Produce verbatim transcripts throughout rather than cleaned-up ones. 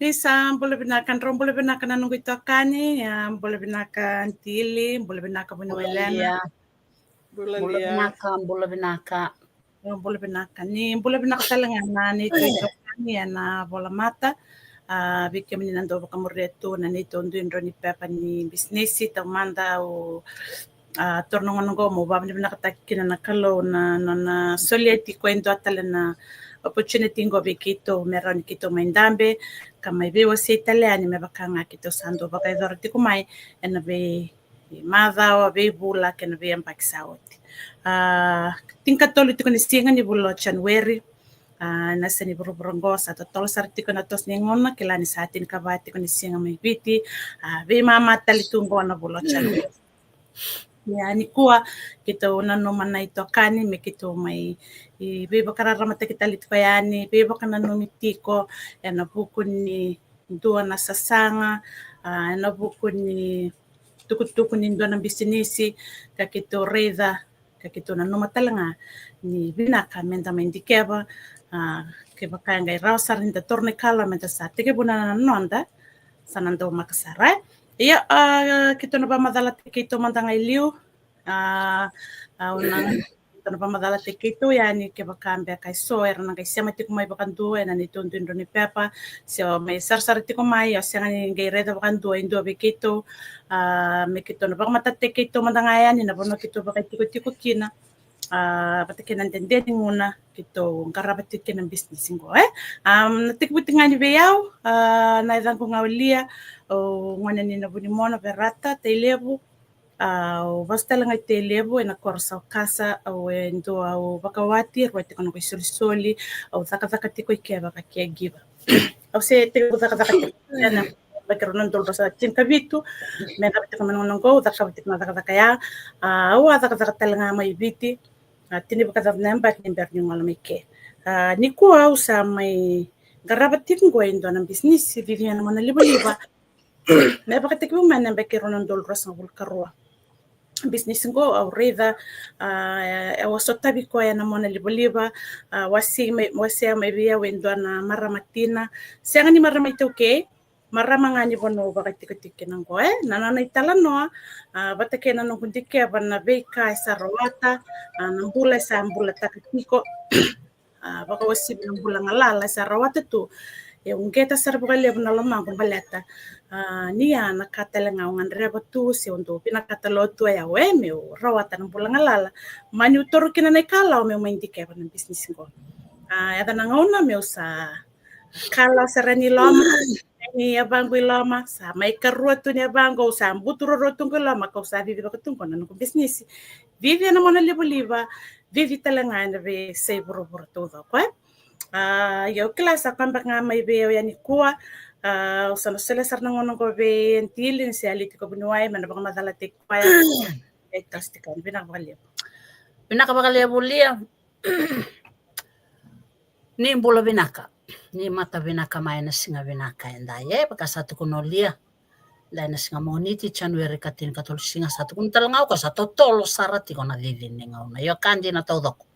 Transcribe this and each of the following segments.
Isa, bula vinaka, drau bula vinaka na noqu itokani, a, bula vinaka Aunty Ili, bula vinaka Vuniwai Lena. Bula vinaka, bula vinaka. Bula vinaka. Ni bula vinaka tale ga na neitou itokani ena volamata. A, vei kemuni na dau vakamuria tu na neitou dui drau ni pepa ni bisinisi, taumada au, a, taura na gauna oqo meu vakavinavinakataka kina na Kalou na, na, na solia tiko e dua tale na opportunity oqo vei keitou me rawa ni keitou mai dabe ka mai veiwasei tale yani me vaka ga keitou sa dau vakayacora tiko mai ena vei macawa, veivula kei na veiyabaki sa oti. A, tinikatolu tiko ni siga ni vula o January. A, na yasa ni vuravura oqo sa totolo sara tiko na toso ni gauna, kila ni sa tinikava tiko ni siga mai Viti. A, veimama tale tu oqo na vula o January. Ia, nikua keitou nanuma na itokani me keitou mai, i, veivakararamataki tale tiko yani, veivakananumi tiko ena vuku ni dua na sasaga, a, ena vuku ni tukutuku ni dua na bisinisi, ka keitou raica, ka keitou nanuma tale ga ni vinaka meda mai dikeva, a, kevaka e qai rawa sara ni da taura na ikalawa meda sa tekivuna na noda, sa na daumaka sara, e. Ia, a, keitou na vakamacalataki keitou mada ga e liu, a, au na Keitou na vakamacalataki keitou yani kevaka beka e so era na qai sema tiko mai vakadua ena neitou dui drau ni pepa, se o mai sarasara tiko mai, o sega ni qai raica vakadua e dua vei keitou, a, me keitou na vakamatatataki keitou mada ga yani na vanua keitou vakaitikotiko kina, a, vata kei na dede ni gauna keitou qarava tiko kina na bisinisi qo, e. A, na tekivu tiko ga ni vei au, a, na yacaqu ga o Lia, au gone ni Navunimono, Verata, Tailevu. A, au vasu tale ga i Tailevu ena koro Saukasa, au e dua au vakawati, rua tiko noqu isolisoli, au cakacaka tiko i ke vaka caregiver. Au se tekivu cakacaka tiko ena yabaki rua na udolu ruasagavulu ka vitu, me cava tiko na gauna oqo au cakava tiko na cakacaka ya. A, au a cakacaka tale ga mai Viti, a, tini vakacaca na yabaki ni bera niu gole mai ke. A, nikua au sa mai qarava tiko qo e dua na bisinisi, Viviana Monalivaliva. Me vakatekivu mai na yabaki rua na udolu ruasagavulu ka rua. Bisinisi qo au raica, a, au a sotavi koya na Monalivaliva, a, wasea mai, wasea mai vei au e dua na marama tina. Sega ni marama iTaukei, marama ga ni vanua au vakaitikotiko kina qo, e. Na nona italanoa, a, vata kei na noqu dikeva na veika e sa rawata, a, na bula e sa bulataka tiko. A, vakauasivi na bula galala e sa rawata tu. E uqeta sara vakalevu na lomaqu baleta, a, ni a na ka tale ga au gadreva tu se au dau vinakata lo tu e au, e, meu rawata na bula galala. Mani u taura kina na ikalawa meu mai dikeva na bisinisi qo. A, yaco na gauna meu sa kalawa sara ni loma, ni yavaqu i loma, sa mai karua tu ni yavaqu, au sa buturoro tu qo i loma, kau sa cici vaka tu qo na noqu bisinisi. Cici ena Monalivaliva, cici tale ga ena veiyasai vuravura taucoko, e. A, ia au kila sa koya beka ga mai vei au yani nikua, a, au sa na solia sara na gauna qo vei Aunty Ili ni se yali tiko Vuniwai me na vakamacalataki koya. E, tosi tiko, vinaka vakalevu. Vinaka vakalevu Lia. Ni bula vinaka, ni mata vinaka mai ena siga vinaka edai, e, vaka sa tukuna o Lia. Edai na siga Moniti, January ka tinikatolu, siga sa tukuna tale ga o koya sa totolo sara tiko na cici ni gauna. Io, ka dina taucoko.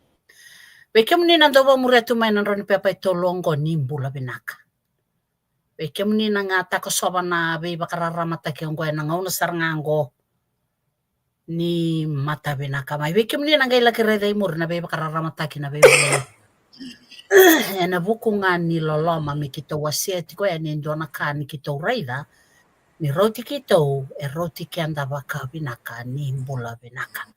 Vei kemuni na dau vakamuria tu mai na drau ni pepa e tolu oqo, ni bula vinaka. Vei kemuni na ga takosova na veivakararamataki oqo ena gauna sara ga oqo, ni mata vinaka mai. Vei kemuni na qai laki raica i muri na veivakararamataki, na veivakararamataki ena vuku ga ni loloma me keitou wasea tiko yani e dua na ka ni keitou raica ni rauti keitou, e rauti keda vakavinaka, ni bula vinaka.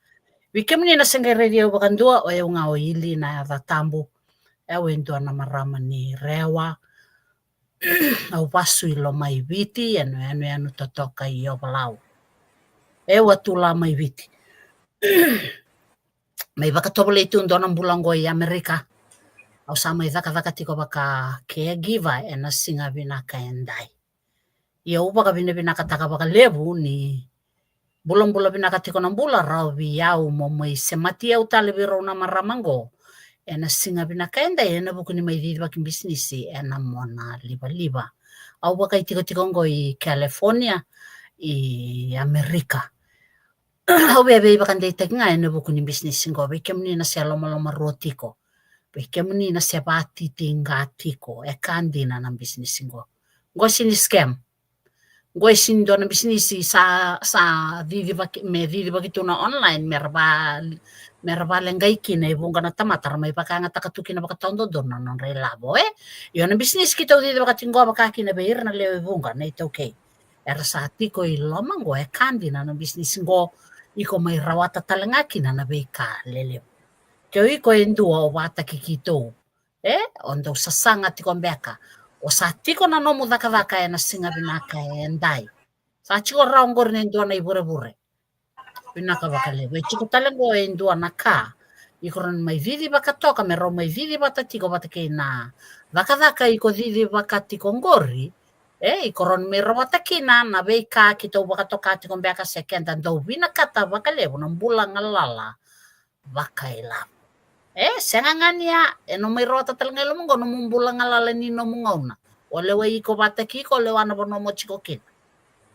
Vei kemuni na se qai raici au vakadua, o yau ga o Ili Nayaca Tabu. Au e dua na marama ni Rewa. Au vasu i Lomaiviti, ena yanuyanu totoka i Ovalau. Au a tu la mai Viti. Mai vakatovolei tu dua na bula oqo i Amerika. Au sa mai cakacaka tiko vaka caregiver ena siga vinaka edai. Ia au vakavinavinakataka vakalevu ni bulabula vinaka tiko na bula, rawa vei au mo mai semati au tale vei rau na marama oqo ena siga vinaka edai ena vuku ni mai cicivaki bisinisi ena Monalivaliva. Au vakaitikotiko oqo i California, i Amerika. Au via veivakadeitaki ga ena vuku ni bisinisi oqo. Vei kemuni na se lomalomarua tiko, vei kemuni na se vatitiqa tiko, e ka dina na bisinisi oqo. Qo sini scam. Qo e sini dua na bisinisi sa, sa cicivaki, me cicivaki tu na online, me ra va, me ra valeqai kina e vuqa na tamata, ra mai vakayagataka tu kina vakataudodonu na nodra ilavo, e. Io na bisinisi keitou cicivaka tiko qo vaka kina vei ira na lewe vuqa na iTaukei. Era sa tiko i loma qo, e ka dina na bisinisi qo, iko mai rawata tale ga kina na veika lelevu. Ke o iko e dua o vataki keitou, e, o dau sasaga tiko beka. O sa tiko na nomu cakacaka ena siga vinaka e dai. Sa tiko rawa qori na e dua na ivurevure. Vinaka vakalevu. E tiko tale qo e dua na ka. Iko rawa ni mai cicivaka toka, me rau mai cicivata tiko vata kei na cakacaka iko cicivaka tiko qori. E, iko rawa ni mai rawata kina na veika keitou vakatoka tiko beka se keda dau vinakata vakalevu na bula galala vakailavo. E, sega ga ni a, e no mai rawata tale ga i loma qo nomu bula galala ni nomu gauna. O lewai iko vata kei iko, o lewa na vanua mo tiko kina.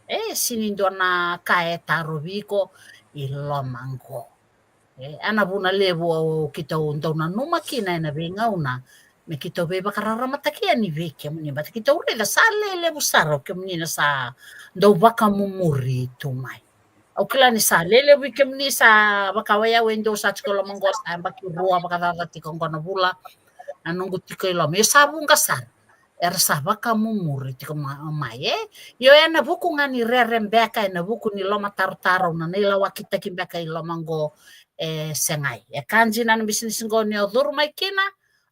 E, sini dua na ka e tarovi iko i loma qo. E, a na vuna levu au keitou dau nanuma kina ena veigauna. Me keitou veivakararamataki yani vei kemuni, baleta keitou raica sa lelevu sara o kemuni na sa dau vakamumuri tu mai. Au kila ni sa lelevu i kemuni sa vakawai au e dua sa tiko loma qo sa yabaki rua vakacaca tiko qo na vula. Na noqu tiko i loma. Io sa vuqa sara. Era sa vakamumuri tiko ma-, mai, e. Io ena vuku ga ni rere beka, ena vuku ni lomatarotaro, na, na ilawakitaki beka i loma qo, e segai. E ka dina na bisinisi qo ni o curu mai kina,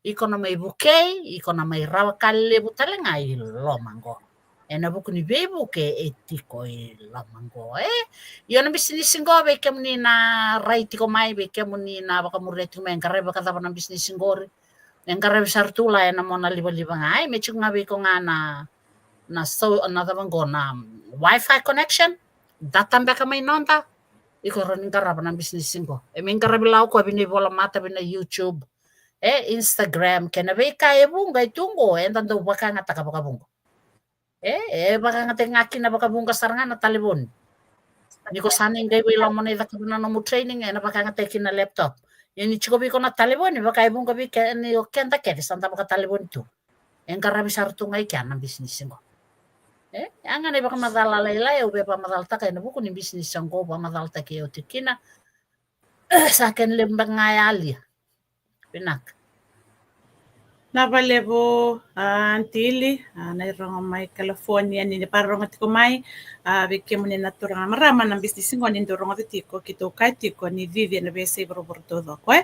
iko na mai vukei, iko na mai rawa ka levu tale ga i loma qo. Ena vuku ni veivuke e tiko i loma qo, e. Io na bisinisi qo vei kemuni na rai tiko mai, vei kemuni na vakamuria tiko mai, qaravi vakacava na bisinisi qori. E qaravi sara tu la ena mona livaliva ga, e, me tiko ga vei iko ga na, na so, na cava qo na Wi-Fi connection, data beka mai noda, iko rawa ni qarava na bisinisi qo. E me qaravi la o koya vei na ivola mata, vei na YouTube, e, Instagram, kei na veika e vuqa e tu qo, eda dau vakayagataka vakavuqa. E, e vakayagataki ga kina vakavuqa sara ga na talevoni. Ni ko sa na qai vei loma na icakava na nomu training, ena vakayagataki kina laptop. Ia ni tiko vei iko na talevoni, vaka e vuqa vei ke-, ni o keda kece sa da vakatalevoni tu. E qaravi sara tu ga i kea na bisinisi qo. E, a ga na ivakamacala lailai au via vakamacalataka ena vuku ni bisinisi qo, vakamacalataki au tiko kina. Sa kena levu beka ga e a lia. Vinaka. Na valevu, a, Aunty Ili, a, na irogo mai California, ni ni vakarorogo tiko mai, a, vei kemuni na turaga, marama, na bisinisi qo ni dau rogoca tiko, keitou kaya tiko ni cici ena veiyasai vuravura taucoko, e.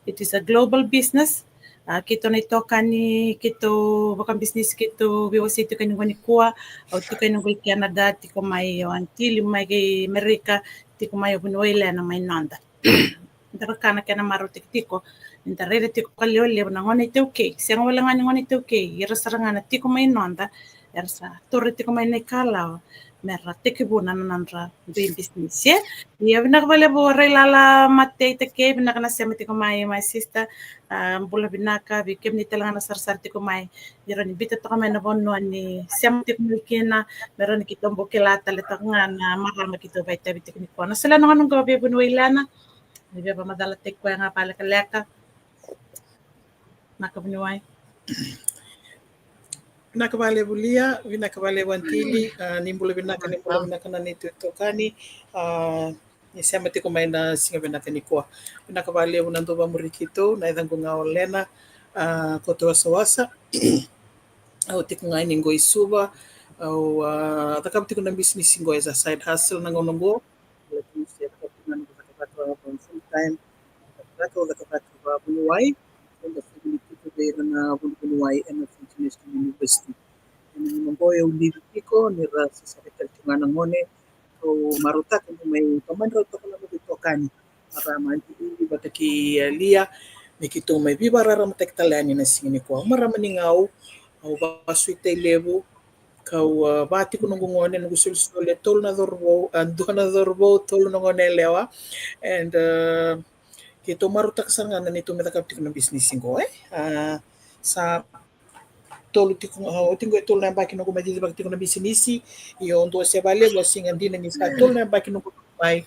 It is a global business. A, keitou na itokani, keitou vakabisinisi, keitou veiwasei tiko yani qo nikua, au tiko yani qo i Canada, tiko mai o Aunty Ili mai kei Amerika, tiko mai o Vuniwai Lena mai noda. Da raica na kena marautaki tiko, ni da raica tiko vakalevulevu na gone iTaukei, sega wale ga ni gone iTaukei, ira sara ga na tiko mai noda, era sa taura tiko mai na ikalawa me ra tekivuna na nodra veibisinisi, e. Ia vinaka vakalevu Railala Mate Itakei, vinaka na sema tiko mai, my sister. A, bula vinaka vei kemuni tale ga na sarasara tiko mai. Ni rawa ni biuta toka mai na vanua ni sema tiko mai kina, me rawa ni keitou bau kila tale toka ga na marama keitou vakaitavi tiko nikua. Na solia na gauna qo vei Vuniwai Lena, ni via vakamacalataki koya ga vakalekaleka. Vinaka Vuniwai. Vinaka vakalevu Lia, vinaka vakalevu Aunty Ili, a, ni bula vinaka, ni bula vinaka na neitou itokani, a, ni sema tiko mai na siga vinaka nikua. Vinaka vakalevu na dau vakamuri keitou, na yacaqu ga o Lena, a, Koto Wasawasa. Au tiko ga yani qo i Suva, au, a, cakava tiko na bisinisi qo as a side hustle na gauna qo. Au cakava tiko ga na noqu cakacaka vaka full time. Cakacaka, au cakacaka vaka Vuniwai. Au da family tiko vei ira na Vuniwai ena International University. Ena gauna qo au livi tiko ni ra sa sara tale tiko ga na gone. Au marautaka meu mai tomani rau toka na noqu itokani, marama Aunty Ili vata kei, e, Lia, me keitou mai veivakararamataki tale yani na siga nikua. Au marama ni Gau, au vasuitaki levu, kau, a, va tiko noqu gone, noqu solisoli e tolu na cauravou, a, dua na cauravou, tolu na gone yalewa. And, a, keitou marautaka sara ga na neitou mai cakava tiko na bisinisi qo, e. A, sa tolu tiko, a, oti qo e tolu na yabaki noqu mai cicivaka tiko na bisinisi. Io, au dau wasea vakalevu, au siga dina ni sa tolu na yabaki noqu mai.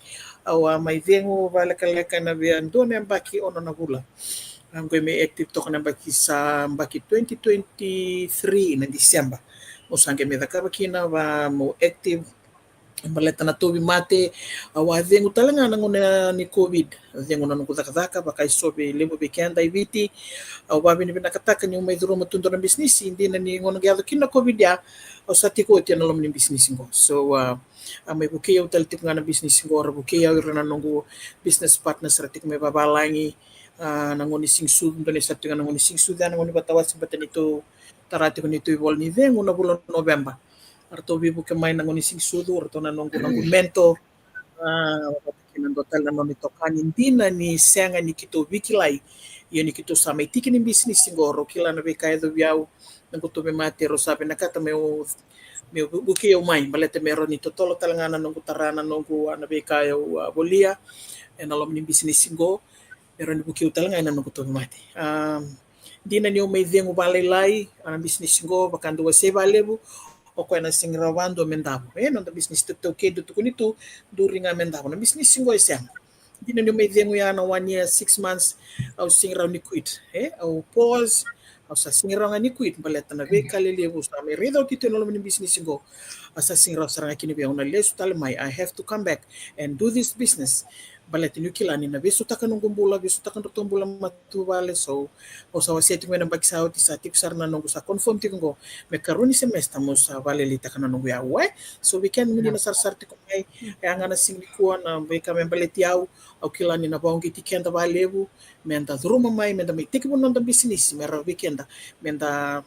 Au a mai cegu vakalekaleka ena via dua na yabaki ono na vula. Au qai mai active toka na yabaki sa yabaki twenty twenty-three na December. Mo sa qai mai cakava kina, va mo active. Baleta na tauvimate, au a cegu tale ga na gauna ni COVID. Cegu na noqu cakacaka, vaka e so vei levu vei keda i Viti. Au vavinavinakataka niu mai curuma tu dua na bisinisi, dina ni gauna qai yaco kina na COVID ya, au sa tiko oti ena loma ni bisinisi qo. So, a, a mai vukei au tale tiko ga na bisinisi qo, ra vukei au ira na noqu business partners ra tiko mai vavalagi. A, na gauna ni siga ni sucu, dua ni sa tiko ga na gauna ni siga ni sucu, a, na gauna ni vatawasi, baleta ni tou tara tiko ni tou ivola ni cegu na vula o Noveba. Ratou veivuke mai na gauna ni siga ni sucu, ratou na noqu, noqu mentor. A, vata kei na dua tale na nona itokani, dina ni sega ni keitou veikilai. Ia ni keitou sa mai tiki ni bisinisi qo, rau kila na veika e yacovi au, noqu tauvimate, rau sa vinakata meu, meu vukei au mai, baleta me rawa ni totolo tale ga na noqu tara na noqu, a, na veika au, a, volia ena loma ni bisinisi qo, me rawa ni vukei au tale ga ena noqu tauvimate. A, dina niu mai cegu valailai, a, na bisinisi qo, vaka dau wasei valevu, o koya na sega ni rawa vadua me davo. E, noda bisinisi tautaukei dau tukuni tu, duri ga me davo. Na bisinisi qo e sega. Dina niu mai cegu ya na one year, six months, au sega ni rawa ni quit. E, au pause, au sa sega ni rawa ga ni quit, baleta na veika lelevu sa mai raica oti tu ena loma ni bisinisi qo. Au sa sega ni rawa sara ga kina vei au na lesu tale mai. I have to come back and do this business. Baleta niu kila ni na veisautaka noqu bula, veisautaka nodratou bula matavuvale, so au sa wasea tiko mai na yabaki sa oti, sa tiko sara na noqu, sa confirm tiko qo, me karua ni semester meu sa vakalailaitaka na noqu yaua. So vei keda ni na sarasara tiko mai, e a ga na siga nikua, na veika me baleti au, au kila ni na vakauqeti keda valevu, meda curuma mai, meda mai tekivu noda bisinisi, me rawa vei keda meda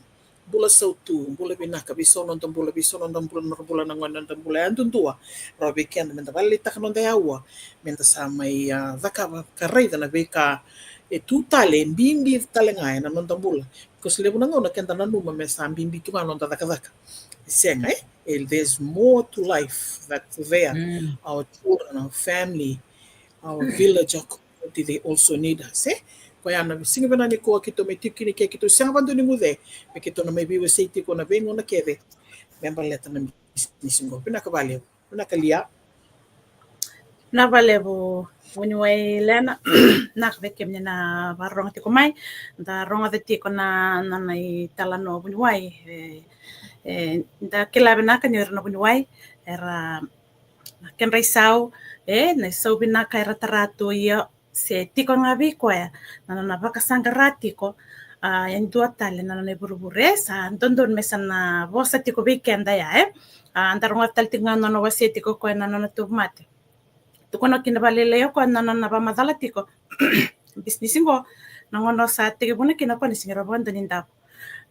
bula sautu, bula vinaka, veisau noda bula, veisau noda bula, nodra bula na gone, noda bula yadudua. Rawa vei keda meda vakalailaitaka noda yaua, meda sa mai, a, cakava ka raica na veika e tu tale, e bibi tale ga ena noda bula. Because levu na gauna keda nanuma me sa bibi tu ga noda cakacaka. E sega, e? E, there's more to life that's there. Our children, our family, our village, our community, they also need us, e? Koya na siga vinaka nikua keitou mai tiko kina, ke keitou sega vadua ni guce, me keitou na mai veiwasei tiko na veigauna kece me baleta na bisinisi qo. Vinaka valevu. Vinaka Lia. Vinaka valevu vuniwai Lena. Vinaka vei kemuni na vakarorogo tiko mai. Da rogoca tiko na, na, na italanoa vuniwai. E, e, da kila vinaka ni o ira na vuniwai era na kedra isau, e, na isau vinaka era tara tu, ia se tiko ga vei koya na nona vakasaqara tiko, a, e dua tale na nona ivurevure, e sa dodonu me sa na vosa tiko vei keda ya, e. A, da rogoca tale tiko ga na nona wasea tiko o koya na nona tauvimate. Tukuna kina vakalailai o koya na nona vakamacala tiko. Bisinisi qo, na gauna o sa tekivuna kina o koya na sega ni rawa vakadua ni davo.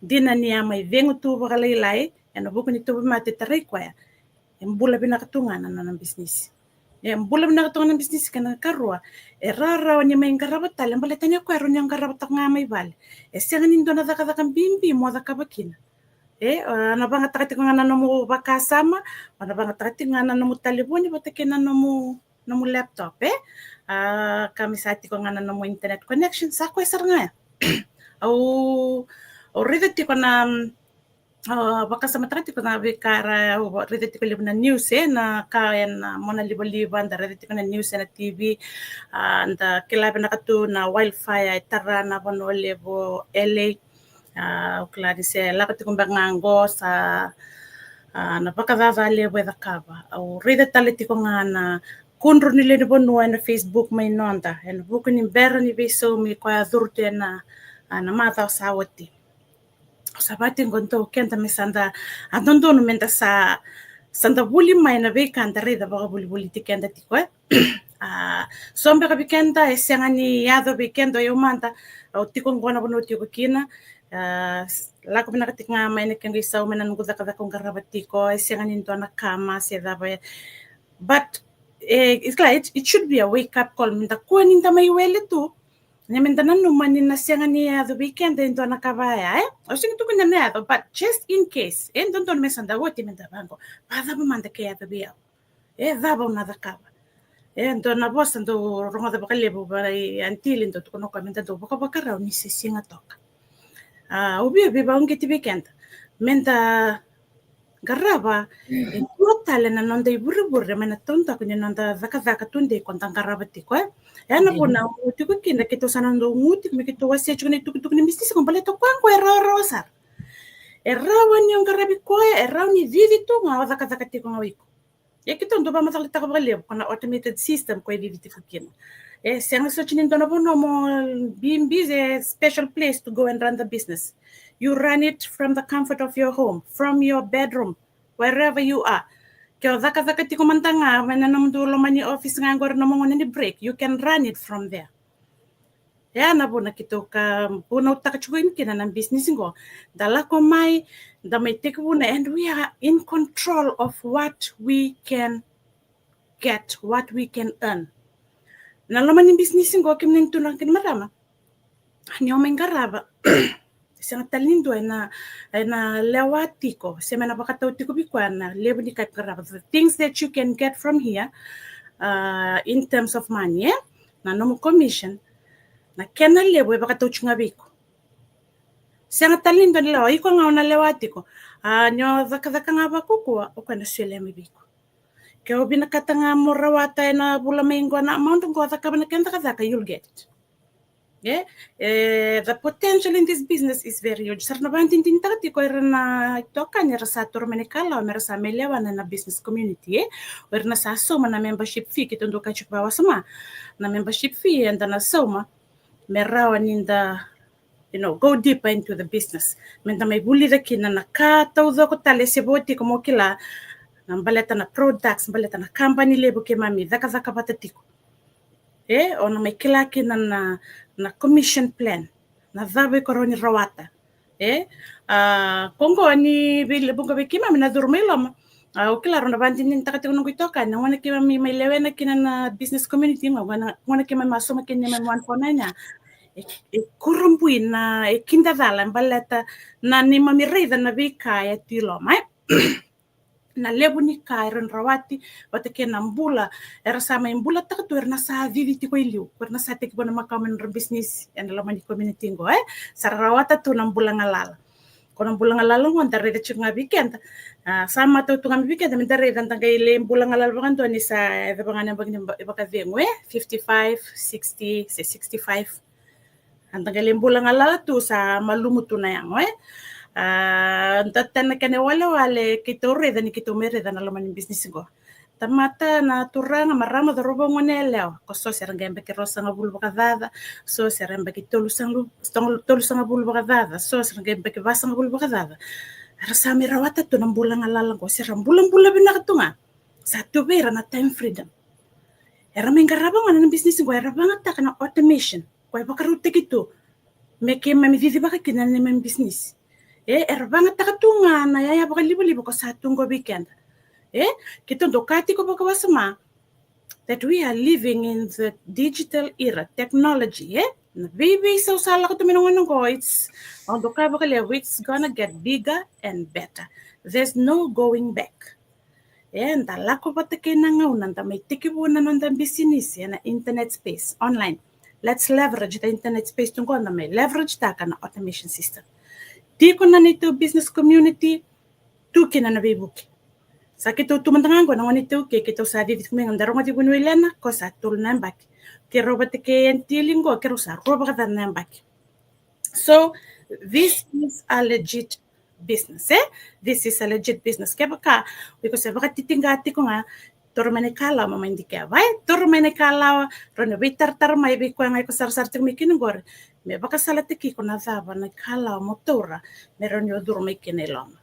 Dina ni a mai cegu tu vakalailai ena vuku ni tauvimate e tarai koya. E bula vinaka tu ga na nona bisinisi. E bula vinaka tu ga na bisinisi, kena karua, e rawarawa ni mai qarava tale, baleta ni o koya e rawa ni qarava toka ga mai vale. E sega ni dua na cakacaka bibi mo cakava kina. E, a, na vagataka tiko ga na nomu vakasama, a, na vagataka tiko ga na nomu talevoni vata kei na nomu, nomu laptop, e. A, ka me sa tiko ga na nomu internet connection, sa koya sara ga ya. Au, au raica tiko na, a, vakasamataka tiko na veika era, au raica tiko levu na news, e, na ka ena mona livaliva, da raica tiko na news ena T V, a, da kila vinaka tu na wildfire e tara na vanua levu o L A. A, au kila ni se lako tiko beka ga qo sa, a, na vakacaca levu e cakava. Au raica tale tiko ga na kudru ni lewe ni vanua ena Facebook mai noda, ena vuku ni bera ni veisaumi koya a curu tu ena, a, na macawa sa oti. Au sa vakatiko qo dou keda me sa da, a, dodonu me da sa, sa da vuli mai na veika da raica vakavolivoliti keda tiko, e. A, so beka vei keda e sega ni yaco vei keda, o yau mada, au tiko qo na vanua au tiko kina, a, s-, lako vinaka tiko ga mai na kequ isau mai na noqu cakacaka au qarava tiko, e sega ni dua na kama se cava, e. But, e, it's like, it, it should be a wake up call, me da kua ni da mai wele tu, ni me da nanuma ni na sega ni yaco vei keda e dua na ka vaya, e. Au sega ni tukuna ni na yaco, but just in case, e dodonu me sa da oti me da vaqo, vakacava mada ke yaco vei au. E cava au na cakava? E dua na vosa dau rogoca vakalevu vei aunty, dau tukuna o koya me da dau vakavakarau ni se siga toka. A, au via veivakauqeti vei keda me da qarava e dua tale na noda ivurevure mai na taudaku ni noda cakacaka tudei ko da qarava tiko, e. E na vuna au tiko kina, keitou sa na dau gu tiko me keitou wasea tiko na itukutuku ni bisinisi qo, baleta o koya qo e rawarawa sara. E rawa ni o qaravi koya, e rawa ni cici tu ga, o cakacaka tiko ga o iko. E keitou dau vakamacalataka vakalevu ko na automated system ko e cici tiko kina. E sega soti ni dua na vanua mo bibi, a special place to go and run the business. You run it from the comfort of your home, from your bedroom, wherever you are. Ke o cakacaka tiko mada ga mai na nomudou loma ni office ga qori, nomu gauna ni break, you can run it from there. E a na vuna keitou ka vunautaka tiko yani kina na business qo. Da lako mai, da mai tekivuna, and we are in control of what we can get, what we can earn. Na loma ni business qo, kemuni na turaga kei na marama, ni o mai qarava, sega tale ni dua ena, ena lewa tiko se me na vakatau tiko vei koya na levu ni ka e qarava. The things that you can get from here, uh, in terms of money, e, na nomu commission, na kena levu e vakatau tiko ga vei iko. Sega tale ni dua ni lewa, iko ga o na lewa tiko. A, ni o cakacaka ga vakakua, o koya na solia mai vei iko. Ke o vinakata ga mo rawata ena vula mai qo na amount qo, cakava na kena cakacaka, you'll get it. E, e, the potential in this business is very huge. Sa ra na vakadinadinataka tiko o ira na itokani era sa toro mai na ikalawa me ra sa mai lewa na, na business community, e. O ira na sa sauma na membership fee, keitou dau kaya tiko vakawasoma, na membership fee eda na sauma me rawa ni da, you know, go deeper into the business. Me da mai vulica kina na ka taucoko tale se vo tiko mo kila, na baleta na products, baleta na kabani levu keimami cakacaka vata tiko. E, o na mai kila kina na, na commission plan, na cava iko rawa ni rawata. E, a, ko qo ni veilevuqa vei keimami na curu mai loma. A, o kila, rau na vakadinadinataka tiko noqu itokani, na gauna keimami mai lewena kina na business community qo, gauna, gauna keimami a sauma kina neimami one four nine ya, e, e kurabui na, e kidacala baleta na neimami raica na veika e tu i loma, e. Na levu ni ka era na rawati vata kei na bula era sa mai bulataka tu, era na sa cici tiko i liu, era na sa tekivu na makawa mai na nodra business ena loma ni community qo, e. Sa ra rawata tu na bula galala. Ko na bula galala qo da raica tiko ga vei keda. A, sa matau tu ga mai vei keda me da raica, da qai lai bula galala vakadua ni sa, e, cava ga na yabaki ni ba-, vakacegu, e, fifty-five, sixty se sixty-five. A, da qai lai bula galala tu, sa malumu tu na yago, e. A, da tena kena walewale keitou raica ni keitou mai raica na loma ni business qo. Tamata, na turaga, marama, cauravou, gone yalewa, ko so se ra qai yabaki ruasagavulu vakacaca, so se ra yabaki tolusaga-, tolu-, tolusagavulu vakacaca, so se ra qai yabaki vasagavulu vakacaca. Era sa mai rawata tu na bula galala qo, se ra bulabula vinaka tu ga. Sa tu vei ira na time freedom. Era mai qarava ga na business qo, era vagataka na automation ko e vakarautaki tu me keimami cicivaka kina na neimami business. E, era vagataka tu ga na yaya vakalivaliva ko sa tu qo vei keda. E, keitou dau kaya tiko vakawasoma that we are living in the digital era, technology, e? Na veiveisau sa lako tu mai na gauna qo, it's, au dau kaya vakalevu, it's gonna get bigger and better. There's no going back. E, da lako vata kei na gauna, da mai tekivu na noda bisinisi ena internet space, online. Let's leverage the internet space tu qo, da mai leverage taka na automation system. Tiko na neitou business community, tu kina na veivuke. Sa keitou tu mada ga qo na gone iTaukei, keitou sa cici tiko mai ga, da rogoci Vuniwai Lena, ko sa tolu na yabaki. Keirau vata kei Aunty Li qo, keirau sa rua vakacaca na yabaki. So, this is a legit business, e? This is a legit business. Kevaka o iko se vakatitiqa tiko ga, toro mai na ikalawa mo mai dikeva, e? Toro mai na ikalawa, rawa ni veitaratara mai vei koya ga iko sarasara tiko mai kina qori, me vakasalataki iko na cava na ikalawa mo taura me rawa ni o curu mai kina i loma.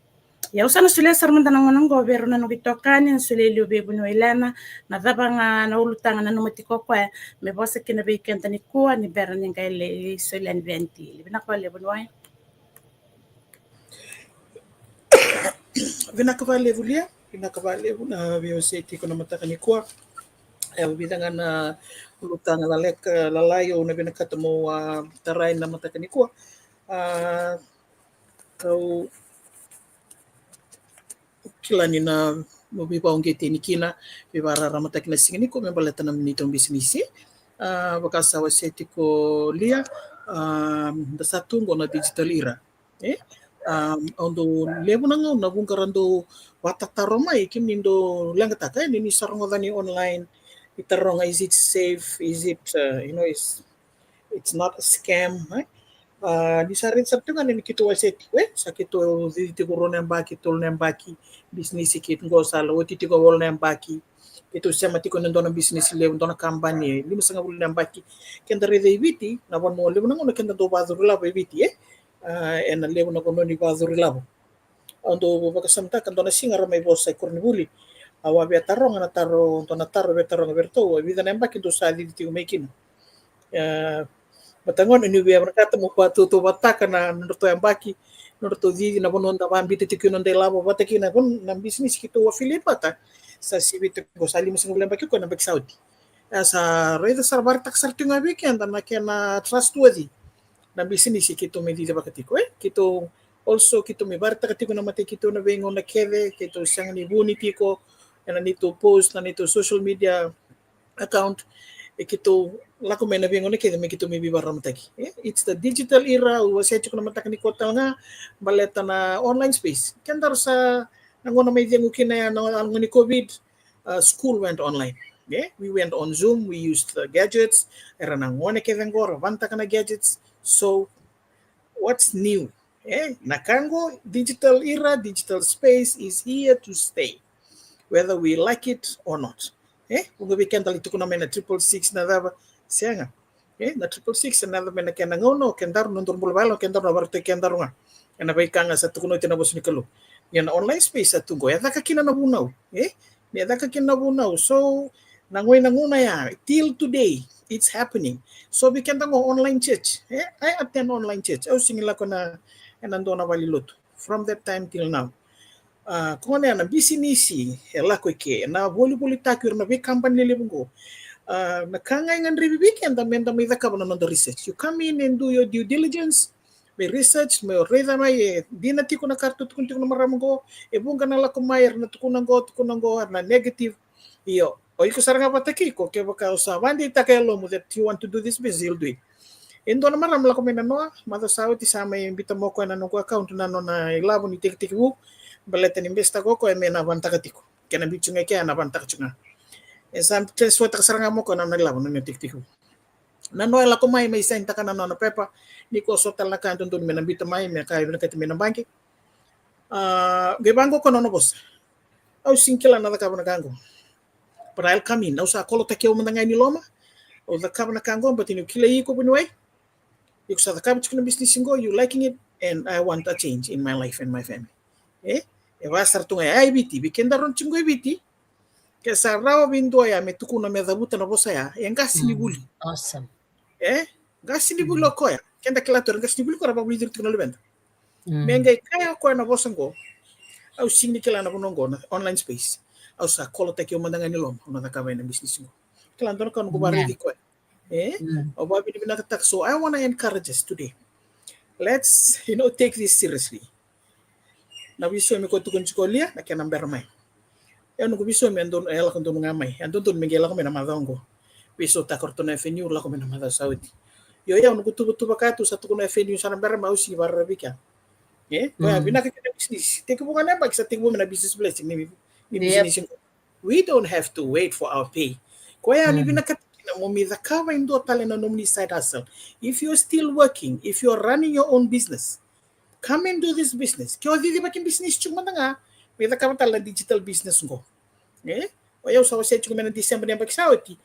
Ia au sa na solia sara mada na gauna qo vei rau na noqu itokani, na solia i liu vei Vuniwai Lena na cava ga na ulutaga e nanuma tiko o koya me vosa kina vei keda nikua ni bera ni qai lai solia yani vei Aunty Li. Vinaka vakalevu Vuniwai. Vinaka vakalevu Lia, vinaka vakalevu na veiwasei tiko na mataka nikua. E vica ga na ulutaga laleka, lalai au na vinakata mo, a, tarai na mataka nikua. A, kau kila ni na mo veivakauqeti yani kina, veivakararamataki na siga nikua me baleta na neitou bisinisi. A, vaka sa wasea tiko Lia, a, da sa tu qo na digital era. E? A, au dau levu na gauna vuqa ra dau vatataro mai, kemuni dau leqataka, e, ni ni sa rogoca ni online, ni taroga, is it safe? Is it, uh, you know, is, it's not a scam, e? A, ni sa raica sara tiko ga ni keitou wasea tiko, e? Sa keitou cici tiko rua na yabaki, tolu na yabaki, bisinisi keitou qo sa la oti tiko walu na yabaki. Keitou sema tiko ena dua na bisinisi levu, dua na kabani, e limasagavulu na yabaki. Keda raica e Viti, na vanua levu na gauna keda dau vacuru lavo e Viti, e? A, ena levu na vanua ni vacuru lavo. Au dau vakasamataka dua na siga ra mai vosa i koronivuli. Au a via taroga na taro, dua na taro via taroga vei ratou, e vica na yabaki dou sa cici tiko mai kina. E, baleta gona niu via vinakata meu vakatautauvatataka na nodratou yabaki, nodratou cici, na vanua da vabita tiko kina noda ilavo vata kei na vanua na bisinisi keitou affiliate vata. Sa sivi tiko qo sa limasagavulu na yabaki o koya na yabaki sa oti. E sa raica sara, vakaraitaka sara tiko ga vei keda na kena trustworthy na bisinisi keitou mai cicivaka tiko, e? Keitou also, keitou mai vakaraitaka tiko na matai keitou na veigauna kece, keitou sega ni vuni tiko ena neitou post, na neitou social media account, e keitou lako mai na veigauna kece me keitou mai veivakararamataki, e? It's the digital era, au wasea tiko na mataka nikua tale ga, baleta na online space. Kedaru sa na gauna mai cegu kina ya na gauna ni COVID, uh, school went online. Yeah? We went on Zoom, we used the gadgets, era na gone kece qo ra vanataka na gadgets. So, what's new? E, na ka qo, digital era, digital space is here to stay, whether we like it or not. E, vuqa vei keda lai tukuna mai na triple six na cava, sega. E, na triple six, e na cava mai na kena gauna, o kedaru, nodaru bula vakayalo, o kedaru na vakarautaki kedaru ga. Ena veika ga sa tukuna oti na vosa ni Kalou. Ia na online space sa tu qo, e caka kina na vunau. E, ni caka kina na vunau. So, na goi na gauna ya, till today, it's happening. So, vei keda qo online church. E, I attend online church. Au sigi lako na, ena dua na vale ni lotu. From that time till now. A, ko gona ya na bisinisi e lako i ke, na volivolitaki ira na veikabani lelevu qo. A, na ka ga e gadrevi vei keda meda mai cakava na noda research. You come in and do your due diligence, mai research, mai raica mai e dina tiko na ka ratou tukuna tiko na marama qo, e vuqa na lako mai, era na tukuna qo, tukuna qo, era na negative. Io, o iko sara ga vata kei iko, kevaka o sa vakadeitaka e yalomu that you want to do this business, you'll do it. E dua na marama lako mai na noa, macawa sa oti sa mai biuta mai o koya na noqu account na nona ilavo ni tekitekivu, baleta ni base taka o koya me na vanataka tiko. Kena biu tiko ga i kea na vanataka tiko ga. E sa transfer taka sara ga mai o koya na nona ilavo na nona tekitekivu. Na noa e lako mai, mai sign taka na nona pepa, ni ko so tale na ka e dodonu me na biuta mai, me ka e vinakati mai na baqe. A, qai vaqo o koya na nona vosa. Au sega ni kila na cakava na ka qo. But I'll come in. Au sa kolotaki au mada ga ni loma. Au cakava na ka qo, but niu kilai iko vuniwai. Iko sa cakava tiko na business qo, you liking it, and I want a change in my life and my family. E? E vaka sara tu ga ya e Viti, vei kedaru tiko qo e Viti. Ke sa rawa vei dua ya me tukuna me cavuta na vosa ya, e qase ni vuli. Awesome. E? Qase ni vuli o koya. Keda kila tu era qase ni vuli ko ra vakavulici ira tiko na luveda. Me qai kaya o koya na vosa qo. Au sega ni kila na vanua qo na online space. Au sa kolotaki au mada ga ni loma, au na cakava ena business qo. Kila dua na ka noqu vakaraici koya. E? Au vakavinavinakataka. So I wanna encourage us today. Let's, you know, take this seriously. Na veisaumi ko tukuni tiko Lia, na kena bera mai. Ia noqu veisaumi e donu, e lako donu ga mai. E dodonu me qai lako mai na macawa qo. Veisautaka o ratou na F N U, lako mai na macawa sa oti. Io, ia noqu tuvatuva ka tu sa tukuna F N U sa na bera mai, au sega ni vakararavi kea. E? Koya vinaka kina business. Tekivu ga na yabaki sa tekivu mai na business blessing ni, ni business qo. We don't have to wait for our pay. Koya ni vinakata kina mo mai cakava e dua tale na nomuni side hustle. If you're still working, if you're running your own business, come and do this business. Ke o cicivaki business tiko mada ga, mai cakava tale na digital business qo. E? O yau sa wasea tiko mai na December ni yabaki sa oti.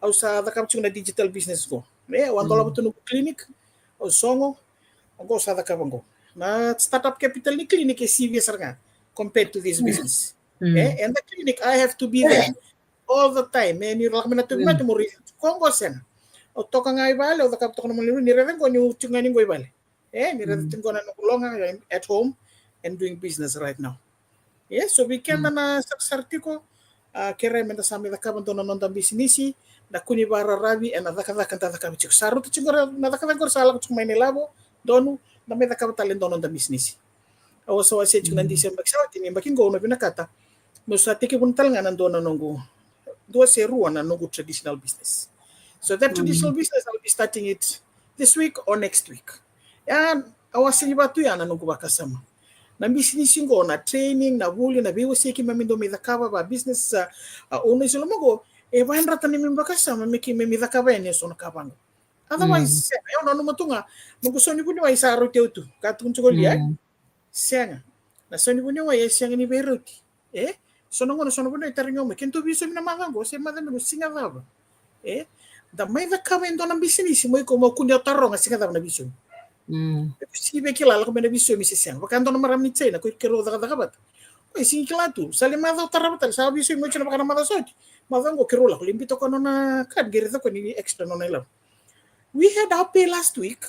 Au sa cakava tiko na digital business qo. E, au a dolava tu noqu clinic, au sogo, qo au sa cakava qo. Na startup capital ni clinic e sivia sara ga compared to this business. E, and the clinic, I have to be there all the time. E, ni lako mai na tauvimate mo raica tiko qo, sega. Au toka ga i vale, au cakava toka na maliu, ni raica qo niu tiko ga ni qo i vale. E, ni raica tiko qo na noqu loga, I'm at home and doing business right now. E, so vei keda na sarasara tiko, a, kerea meda sa mai cakava dua na noda bisinisi, da kua ni vakararavi ena cakacaka da cakava tiko. Sa rauta tiko qori na cakacaka qori sa lako tiko mai na ilavo, donu, da mai cakava tale dua na noda bisinisi. Au sa wasea tiko na December sa oti ni yabaki qo, au na vinakata meu sa tekivuna tale ga na dua na noqu, dua se rua na noqu traditional business. So that traditional business, I'll be starting it this week or next week. Ia, au a sega ni vaka tu ya na noqu vakasama. Na bisinisi qo, na training, na vuli, na veiwasei keimami dau mai cakava, va business, a, a owners e loma qo, e vakayadrata na neimami vakasama me keimami cakava yani eso na ka vaqo. Otherwise, sega. Au nanuma tu ga, noqu sau ni vuniwai sa rauti au tu. Ka tukuni tiko o Lia, e? Sega. Na sau ni vuniwai e sega ni veirauti. E? So na gauna, so na vuniwai e tarogi au mai, ke dou veisaumi na macawa qo, se macawa qo, siga cava? E? Da mai cakava e dua na bisinisi, mo iko mo kua ni o taroga siga cava na veisaumi. Iko sega ni via kila, lako mai na veisaumi se sega. Vaka e dua na marama ni China, ko keirau cakacaka vata. Ko e sega ni kila tu, sa lai macawa, tarava tale, sa veisaumi oti na vaka na macawa sa oti. Macawa qo keirau lako, lai biuta o koya na nona card, qai raica o koya ni extra na nona ilavo. We had our pay last week.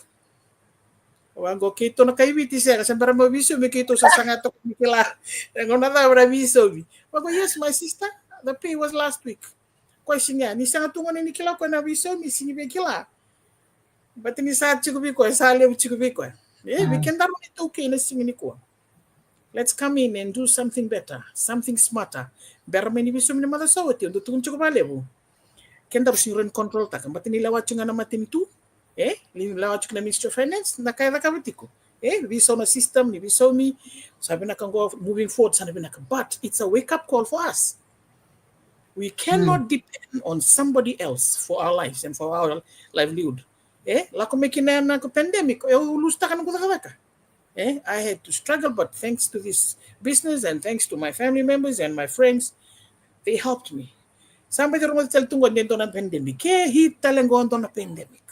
Vaqo, keitou na kai Viti, sega, se bera mo veisaumi, keitou sa saga toka ni kila. E gauna cava na veisaumi? Vaqo, yes, my sister, the pay was last week. Ko e sega, ni sega tu gona ni kila o koya na veisaumi, sega ni via kila. But ni sa tiko vei koya, sa levu tiko vei koya. E, vei kedaru na iTaukei na siga nikua, let's come in and do something better, something smarter. Bera mai ni veisaumi na macawa sa oti, au dau tukuna tiko vakalevu. Kedaru sega ni rawa ni control taka, but ni lewa tiko ga na matanitu, e, ni lewa tiko na Ministry of Finance, na ka e cakava tiko. E, veisau na system, ni veisaumi, sa vinaka qo, moving forward, sa na vinaka. But it's a wake up call for us. We cannot depend on somebody else for our lives and for our livelihood. E, lako mai kina na ko pandemic, e, au lose taka na noqu cakacaka. E, I had to struggle, but thanks to this business and thanks to my family members and my friends, they helped me. Sa bau rogoci tale tu qo ni dua na pandemic. Ke hit tale qo dua na pandemic.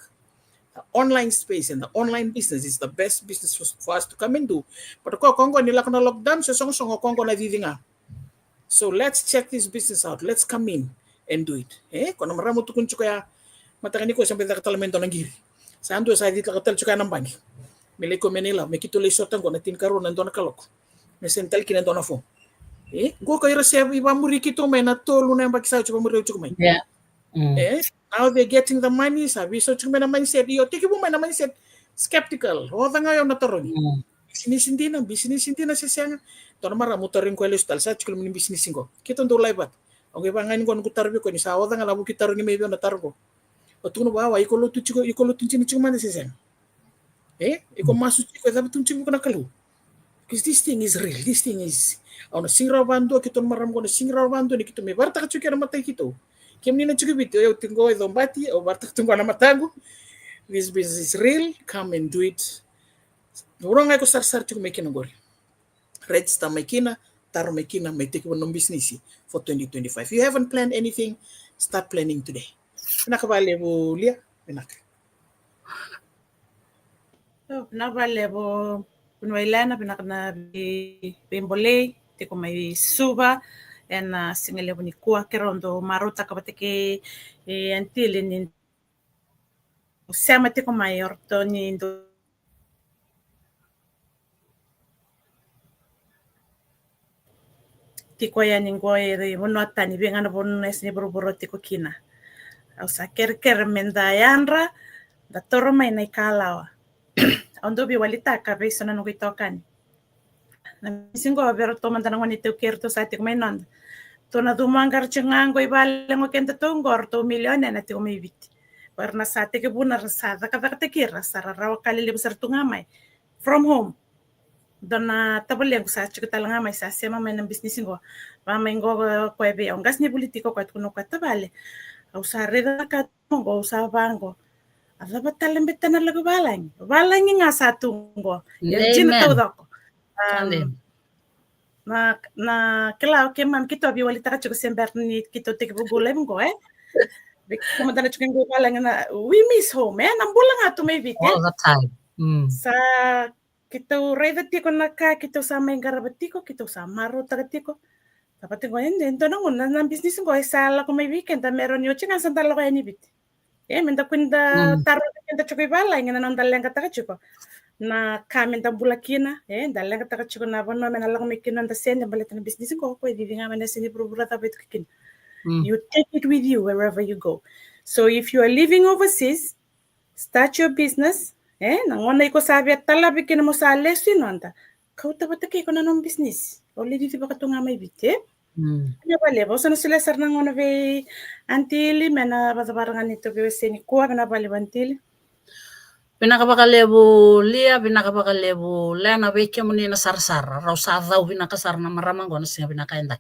The online space and the online business is the best business for, for us to come and do. But ko, ko qo ni lako na lockdown, se sogosogo, ko qo na cici ga. So let's check this business out. Let's come in and do it. E, ko na marama tukuni tiko ya, mataka nikua sa bau caka tale mai dua na qiri. Sa dua sa cicilaka tale tiko ya na baqe. Me lai kau mai na ilavo, me keitou lai sota qo na tinikarua na dua na kaloko. Me send tale kina dua na phone. E, qo ko ira se ivamuri keitou mai na tolu na yabaki sa oti vamuri au tiko mai. E, now they're getting the money, sa veisau tiko mai na mindset. Io, tekivu mai na mindset skeptical. Oca ga o yau na tarogi. Bisinisi dina, bisinisi dina se sega. Dua na marama au tarogi koya lesu tale, sa tiko loma ni bisinisi qo. Keitou dau live vata. Au qai vakayagataka qo noqu taro vei koya ni sa oca ga na vuki tarogi mai vei au na taro qo. Au tukuna vua, iko lotu tiko, iko lotu dina tiko mada se sega? E, iko masu tiko, e cava tukuni tiko vei iko na Kalou? Because this thing is real, this thing is. Au na sega ni rawa vakadua, keitou na marama qo na sega ni rawa vakadua ni keitou mai vakaraitaka tiko kina na matai keitou. Kemuni na tiko Viti, o yau tiko qo e Cobati, au vakaraitaka tiko qo na mataqu. This business is real, come and do it. Vanua ga iko sarasara tiko mai kina qori, register mai kina, taro mai kina, mai tekivu na nomu bisinisi for twenty twenty-five. If you haven't planned anything, start planning today. Vinaka vakalevu Lia, vinaka. Vinaka vakalevu vuniwai Lena, vinaka na vei, veibolei tiko mai Suva ena siga levu nikua. Keirau dau marautaka vata kei, e, Aunty Lena ni sema tiko mai o ratou ni dau tiko yani qo e vanua tani, vei ga na vanua e sega ni vuravura tiko kina. Au sa kerekere meda yadra, da toro mai na ikalawa. Au dau veiwalitaka vei so na noqu itokani. Na bisinisi qo vei ratou mada na gone iTaukei ratou sa tiko mai noda. Ratou na cumaqa ra tiko ga qo i vale qo kedatou qo, ratou milione na tiko mai Viti. Vei ira na sa tekivuna, ra sa cakacakataki ira, sa ra rawa ka lelevu sara tu ga mai. From home. Dua na tavalequ sa tiko tale ga mai, sa sema mai na bisinisi qo. Va mai qo o koya vei au, qasenivuli tiko o koya, tukuna o koya, tavale, au sa raica na ka tu qo, au sa vaqo. A cava tale beka na lako i valagi? Valagi ga sa tu qo. E dina taucoko. Na, na kila o keimami keitou veiwalitaka tiko se bera ni keitou tekivu qo live qo, e? Vei keitou mada na tiko qo i valagi na, we miss home, e? Na bula ga tu mai Viti, e? All the time. Sa keitou raica tiko na ka keitou sa mai qarava tiko, keitou sa marautaka tiko. Sa vata qo e dua na gauna na bisinisi qo e sa lako mai vei keda, me rawa ni oti ga sa da lako yani Viti. E, meda kua ni da taroga keda tiko i valagi na noda leqataka tiko na ka meda bula kina, e, da leqataka tiko na vanua me na lako mai kina noda sede baleta na bisinisi qo, ko e cici ga mai na sede vuravura cava e tu kina. You take it with you wherever you go. So if you are living overseas, start your business. E, na gauna iko sa via talavi kina mo sa lesu i noda, kauta vata kei iko na nomu bisinisi. O lai cici vaka tu ga mai Viti, e? Vinaka vakalevu, au sa na solia sara na gauna vei Aunty Ili me na vakacavara ga na neitou veiwasei nikua. Vinaka vakalevu Aunty Ili. Vinaka vakalevu Lia, vinaka vakalevu Lena, vei kemuni na sarasara, rau sa cau vinaka sara na marama qo na siga vinaka edai.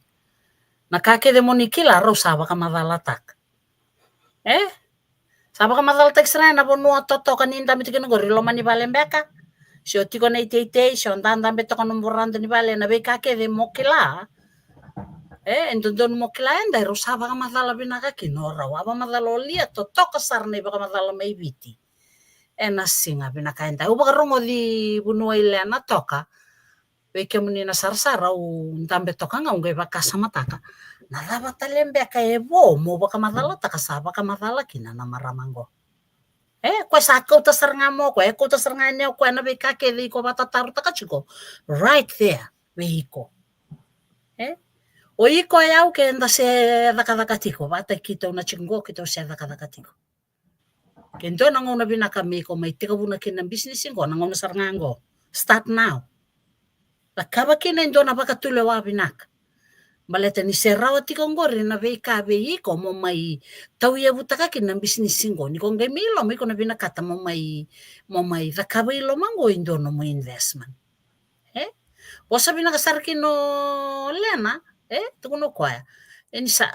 Na ka kece mo ni kila rau sa vakamacalataka. E? Sa vakamacalataki sara ena vanua totoka ni dabe tiko kina qori, loma ni vale beka. Se o tiko na iteitei, se o dadabe toka na nomu varada ni vale, na veika kece mo kila. E, e dodonu mo kila, eda rau sa vakamacala vinaka kina o rau. A vakamacala o Lia totoka sara na ivakamacala mai Viti. Ena siga vinaka eda. Au vakarogoci vuniwai Lena toka. Vei kemuni na sarasara, au dabe toka ga au qai vakasamataka. Na cava tale beka e vo mo vakamacalataka sa vakamacala kina na marama qo. E, koya sa kauta sara ga mo koya, e kauta sara ga ne o koya na veika kece iko vakatataro taka tiko. Right there, vei iko. E? O iko e au ke da se cakacaka tiko, vata keitou na tiko qo keitou se cakacaka tiko. Ke dua na gauna vinaka me iko mai tekivuna kina na bisinisi qo, na gauna sara ga qo. Start now. Cakava kina e dua na vakatulewa vinaka. Baleta ni se rawa tiko qori na veika vei iko mo mai tauyavutaka kina na bisinisi qo. Ni ko qai mai loma iko na vinakata mo mai, mo mai cakava i loma qo e dua nomu investment. E? Vosa vinaka sara kina o Lena, e? Tukuna o koya. E ni sa,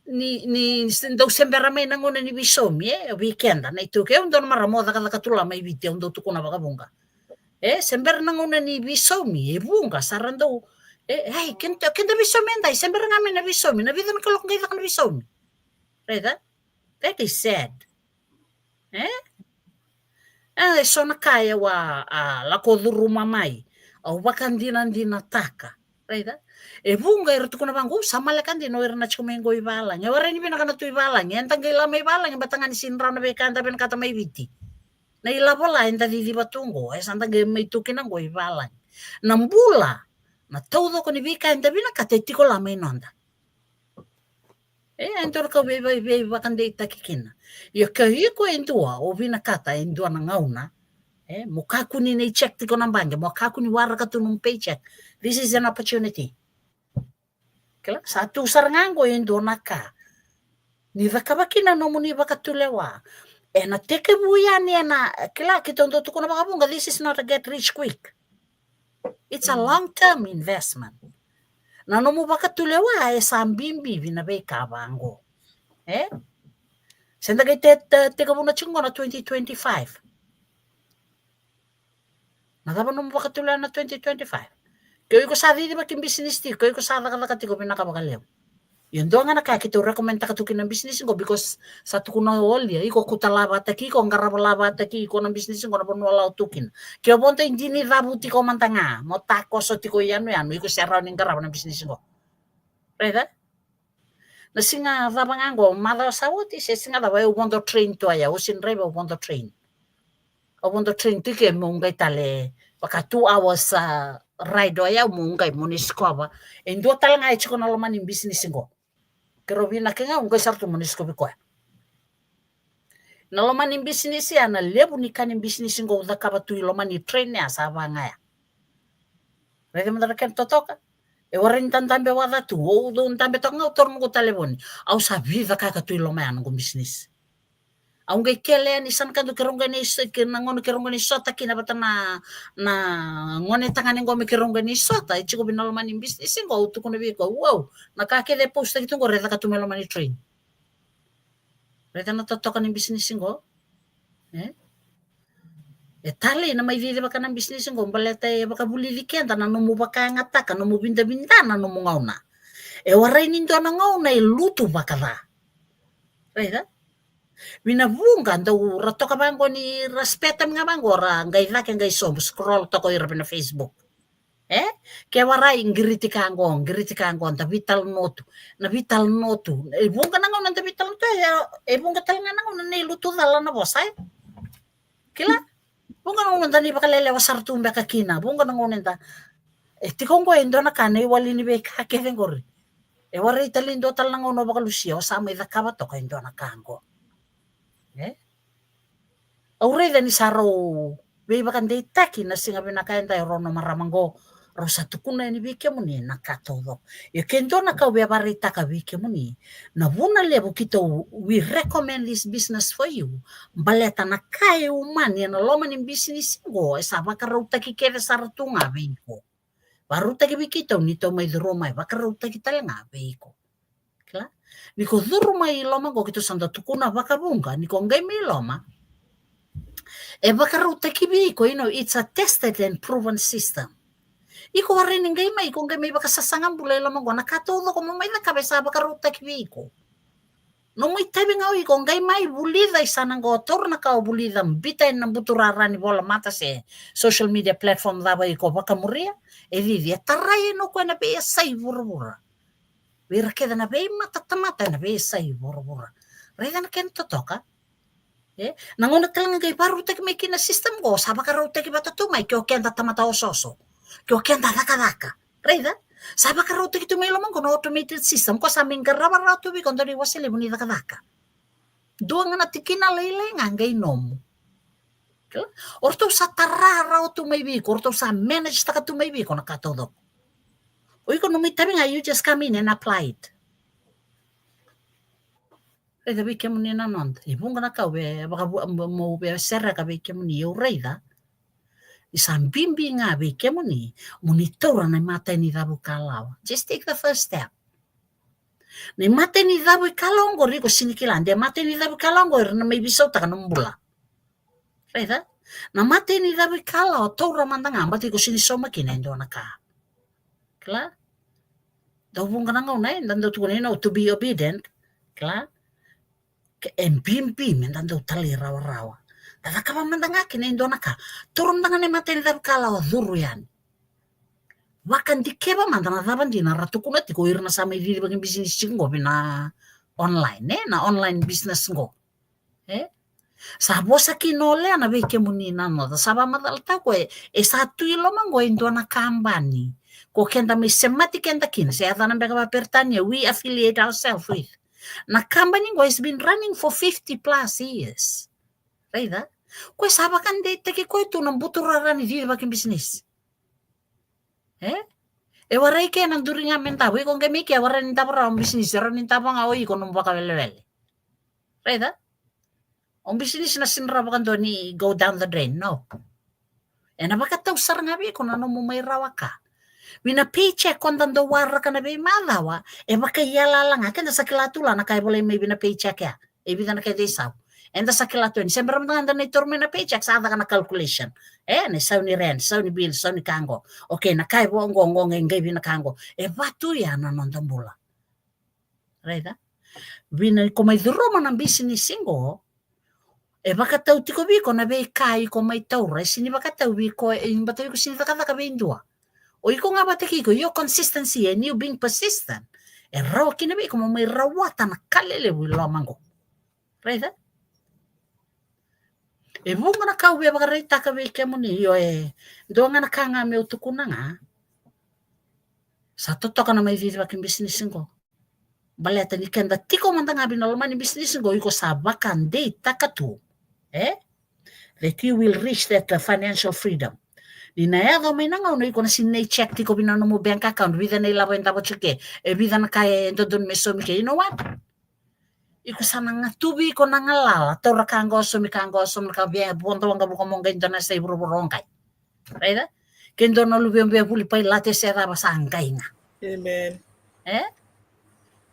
ni, ni, ni se dau se bera mai na gauna ni veisaumi, e? Vei keda, na iTaukei, au dau na marama au cakacaka tu la mai Viti, au dau tukuna vakavuqa. E, se bera na gauna ni veisaumi, e vuqa, sa ra dau, e, ai, keda, keda veisaumi edai, se bera ga mai na veisaumi, na vica na kaloko qai caka na veisaumi. Raica? That is sad. E? E, so na ka e au a, a, lako curuma mai. Au vakadinadinataka. Raica? E vuqa era tukuna vaqo, au sa maleka dina o ira na tiko mai qo i valagi. E warai ni vinaka na tu i valagi. Eda qai la mai valagi, bata ga ni sini rawa na veika eda vinakata mai Viti. Na ilavo la eda ciciva tu qo, e sa da qai mai tu kina qo i valagi. Na bula, na taucoko ni veika eda vinakata e tiko la mai noda. E, e dua na ka vei, vei, veivakadeitaki kina. Ia ke iko e dua, o vinakata e dua na gauna. E, mo kakua ni na i check tiko na baqe, mo kakua ni waraka tu nomu paycheck. This is an opportunity. Kila, sa tu sara ga qo e dua na ka. Ni cakava kina nomuni vakatulewa. Ena tekivu yani ena, kila, keitou dau tukuna vakavuqa, this is not a get rich quick. It's a long term investment. Na nomu vakatulewa e sa bibi vei na veika vaqo. E? Se da qai te, te, tekivuna tiko qo na twenty twenty-five. Na cava nomu vakatulewa na twenty twenty-five? Ke o iko sa cicivaki bisinisi tiko, ke o iko sa cakacaka tiko vinaka vakalevu. Ia dua ga na ka keitou recommend taka tu kina na bisinisi qo, because sa tukuna o Lia, iko kauta la vataki iko, qarava la vataki iko na bisinisi qo na vanua la o tu kina. Ke o vodo i Dinicavu tiko mada ga, mo takoso tiko i yanuyanu, iko se rawa ni qarava na bisinisi qo. Raica? Na siga cava ga qo, macawa sa oti, se siga cava, au vodo train tu o yau, au sini draiva, au vodo train. Au vodo train tiko e meu qai tale, vaka two hours, a, ride o yau meu qai mo ni sikova. E dua tale ga e tiko na loma ni bisinisi qo. Keirau vinaka ga, au qai sara tu mo ni sikovi koya. Na loma ni bisinisi ya, na levu ni ka ni bisinisi qo au cakava tu i loma ni train ya sa va ga ya. Raica mada na kena totoka. E warai ni da dabe waca tu, au dau dabe toka ga au taura noqu talevoni. Au sa vica kaka tu i loma ya noqu bisinisi. Au qai kele yani sa na ka dau keirau qai na iso, ke na gauna keirau qai na isota kina vata na, na gone tagane qo me keirau qai na isota, e tiko vei na loma ni bisinisi qo, au tukuna vei koya, wow, na ka kece e post taki tu qo, raica ka tu mai loma ni train. Raica na totoka ni bisinisi qo. E? E talei na mai cicivaka na bisinisi qo, baleta e vakavulici keda na nomu vakayagataka, nomu vidavida na nomu gauna. E warai ni dua na gauna e lutu vakaca. Raica? Vina vuqa dau ra toka vaqo ni ra spare time ga vaqo ra qai cake qai sobu, scroll toka o ira vei na Facebook. E? Ke warai qiriti ka qo, qiriti ka qo, da vitalanotu. Na vitalanotu. E vuqa na gauna da vitalanotu, e, e vuqa tale ga na gauna ni lutu cala na vosa, e? Kila? Vuqa na gauna da ni vakalelewa sara tu beka kina. Vuqa na gauna da. E tiko qo e dua na ka na iwali ni veika kece qori. E warai tale ni dua tale na gauna o vakalusia, o sa mai cakava toka e dua na ka qo. E? Au raica ni sa rau veivakadeitaki na siga vinaka edai o rau na marama qo, rau sa tukuna yani vei kemuni na ka taucoko. Ia ke dua na ka au via vakaraitaka vei kemuni, na vuna levu keitou, we recommend this business for you, baleta na ka e umani ena loma ni bisinisi qo e sa vakarautaki kece sara tu ga vei iko. Vakarautaki vei keitou ni tou mai curu mai, vakarautaki tale ga vei iko. Kila? Ni ko curu mai i loma qo, keitou sa dau tukuna vakavuqa, ni ko qai mai loma, e vakarautaki vei iko, you know, it's a tested and proven system. Iko warai ni qai mai, iko qai mai vakasasaga bula i loma qo, na ka taucoko mo mai cakava e sa vakarautaki vei iko. Nomu itavi ga o iko qai mai vulica i sana qo, taura na ka o vulica, bita ena buturara ni volamata se social media platform cava iko vakamuria, e cici, e tarai ena o koya na veiyasai vuravura. Vei ira kece na veimatatamata ena veiyasai vuravura. Raica na kena totoka. E, na gauna tale ga qai vakarautaki mai kina na system qo, sa vakarautaki vata tu mai ke o keda tamata osooso, ke o keda cakacaka. Raica, sa vakarautaki tu mai loma qo na automated system, ko sa mai qarava rawa tu vei iko dua na iwase levu ni cakacaka. Dua ga na tikina lailai ga qai nomu. Kila? O ratou sa tara rawa tu mai vei iko, o ratou sa manage taka tu mai vei iko na ka taucoko. O iko nomu itavi ga, you just come in and apply it. Raica vei kemuni na noda. E vuqa na ka au via vakavu-, mo, mo via sereka vei kemuni, au raica ni sa bibi ga vei kemuni mo ni taura na imatai ni cavu ikalawa. Just take the first step. Na imatai ni cavu ikalawa oqori iko sega ni kila, de matai ni cavu ikalawa oqori na mai veisautaka nomu bula. Raica? Na imatai ni cavu ikalawa, taura mada ga, baleta iko sega ni sauma kina e dua na ka. Kila? Dau vuqa na gauna, e, da dau tukuna, you know, to be obedient. Kila? Ke, e bibi meda dau talairawarawa. Da cakava mada ga kina e dua na ka. Taura mada ga na imatai ni cavu ikalawa, curu yani. Vakadikeva mada na cava dina ra tukuna tiko o ira na sa mai cici vakabisinisi tiko qo vei na online, e, na online business qo. E? Sa vosa kina o Leana vei kemuni na noda, sa vakamacalataka o koya, e sa tu i loma qo e dua na kabani ko keda mai semati keda kina, se yacana beka vakaperitania, we affiliate ourselves with. Na kabani qo has been running for fifty plus years. Raica? Koya sa vakadeitaki koya tu na buturara ni cici vakabisinisi. E? E warai ke na duri ga me davo, iko qai mai ke e warai ni davo rawa o bisinisi, e rawa ni davo ga o iko nomu vakawelewele. Raica? O bisinisi na sega ni rawa vakadua ni go down the drain, no. Ena vakatau sara ga vei iko na nomu mai rawa ka. Vei na paycheck ko da dau waraka na veimacawa, e vakaiyalayala ga, keda sa kila tu la na ka e volai mai vei na paycheck ya. E vica na kena isau. Eda sa kila tu yani. Se bera mada ga da na taura mai na paycheck, sa caka na calculation. E, na isau ni rent, isau ni bill, isau ni ka qo. Okay, na ka e vo qo, qo qai, qai vei na ka qo. E vatu ya na noda bula. Raica? Vei na iko mai curuma na bisinisi qo, e vakatau tiko vei iko na veika iko mai taura, e sega ni vakatau vei iko, e, baleta iko sega ni cakacaka vei dua. O iko ga vata kei iko, your consistency and you being persistent, e rawa kina vei iko mo mai rawata na ka lelevu i loma qo. Raica? E vuqa na ka au via vakaraitaka vei kemuni, io, e dua ga na ka ga meu tukuna ga. Sa totoka na mai cici vakabisinisi qo. Baleta ni keda tiko mada ga vei na loma ni bisinisi qo, iko sa vakadeitaka tu, e? That you will reach that, uh, financial freedom. Ni na yaco mai na gauna iko na sega ni check tiko vei na nomu bank account, vica na ilavo e davo tiko ke, e vica na ka e dodonu me saumi ke. You know what? Iko sa na gatuvi iko na galala, taura ka qo, saumi ka qo, saumi ka, via vodo waqavuka mo qai dua na yasai vuravura o qai. Raica? Ke dua na luve, via vuli pailate se cava, sa qai ga. Amen. E?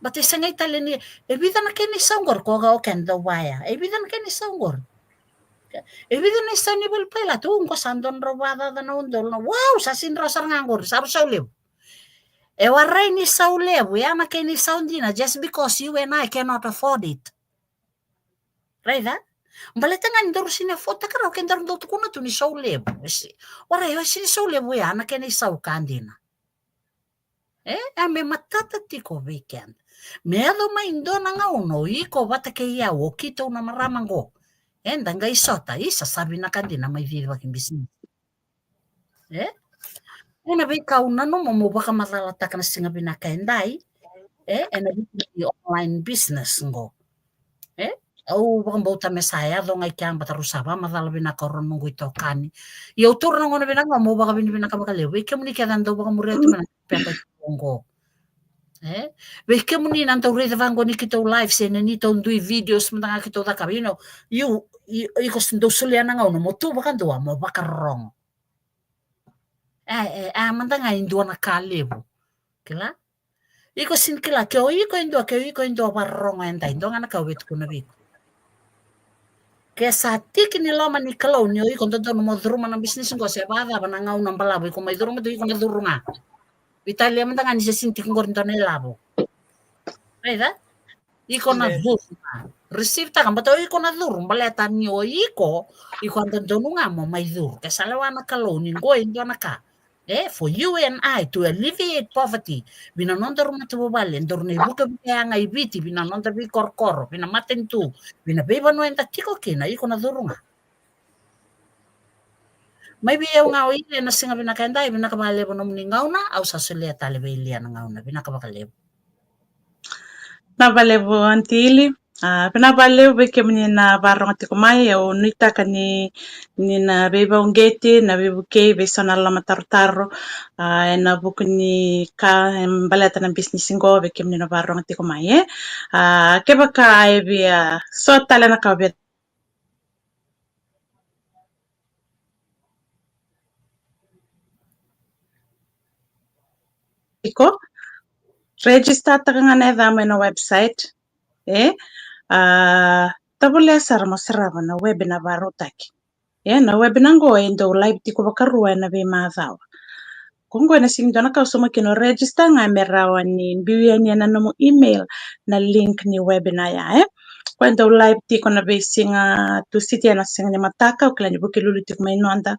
Baleta e sega tale ni, e vica na kena isau qori, ko ga o kena dau vaya. E vica na kena isau qori. E vica na isau ni vuli pailate, u, qo sa dua na drau vakacaca na udolu na, wow, sa sega ni rawa sara ga qori, sa rau sau levu. E warai ni sau levu, ya na kena isau dina, just because you and I cannot afford it. Raica? Baleta ga ni daru sega ni afford-taka rawa, ke daru dau tukuna tu ni sau levu. E si-, warai, e sega ni sau levu ya na kena isau ka dina. E, a me matata tiko vei keda. Me yaco mai dua na gauna o iko vata kei au, o keitou na marama qo, eda qai sota, isa, sa vinaka dina mai cici vakabisinisi. E? Ena veika au nanuma meu vakamacalataka na siga vinaka edai. E, ena veika ni online business qo. E? Au vakabauta me sa yaco ga i kea, baleta rau sa vakamacala vinaka o rau noqu itokani. Ia au taura na gauna vinaka meu vakavinavinaka vakalevu vei kemuni kece na dau vakamuria tu mai na pepa qo. E? Vei kemuni na dau raica vaqo ni keitou live se na neitou dui videos mada ga keitou cakava. You know, you, you, iko dau solia na gauna mo tu vakadua mo vakarorogo. E, e, a, mada ga e dua na ka levu. Kila? Iko sini kila ke o iko e dua, ke o iko e dua vakarorogo e dai, dua ga na ka au via tukuna vei iko. Ke sa tiki ni loma ni Kalou ni o iko dodonu mo curuma na bisinisi qo, se vakacava na gauna balavu iko mai curuma tu, iko na curu ga. Veitalia mada ga ni se sini tiko qori dua na ilavo. Raica? Iko na curu ga. Receive taka, baleta o iko na curu, baleta ni o iko, iko a dodonu ga mo mai curu. Ke sa lewa na Kalou ni qo e dua na ka. E, for you and I to alleviate poverty. Vei na nodaru matavuvale, daru na ivukevuke yaga i Viti, vei na noda veikorokoro, vei na matanitu, vei na veivanua eda tiko kina, iko na curu ga. Mai vei au ga o Ili ena siga vinaka edai, vinaka vakalevu nomuni gauna, au sa solia tale vei Ili ena gauna, vinaka vakalevu. Vinaka vakalevu Aunty Ili. A, vinaka vakalevu vei kemuni na vakarorogo tiko mai. Au nuitaka ni, ni na veivauqeti, na veivukei vei so na loma tarotaro, a, ena vuku ni ka, em, baleta na bisinisi qo vei kemuni na vakarorogo tiko mai, e. A, kevaka e via so tale na ka via iko, register taka ga na yacamu ena website, e, a, tovolea sara mo sarava na webinar vakarautaki. E, na webinar qo e dau live tiko vakarua ena veimacawa. Ko qo ena sega ni dua na ka o sauma kina, o register ga me rawa ni biu yani ena nomu email na link ni webinar ya, e. Ko e dau live tiko na veisiga Tusiti ena siga ni mataka, au kila ni Vukelulu tiko mai noda.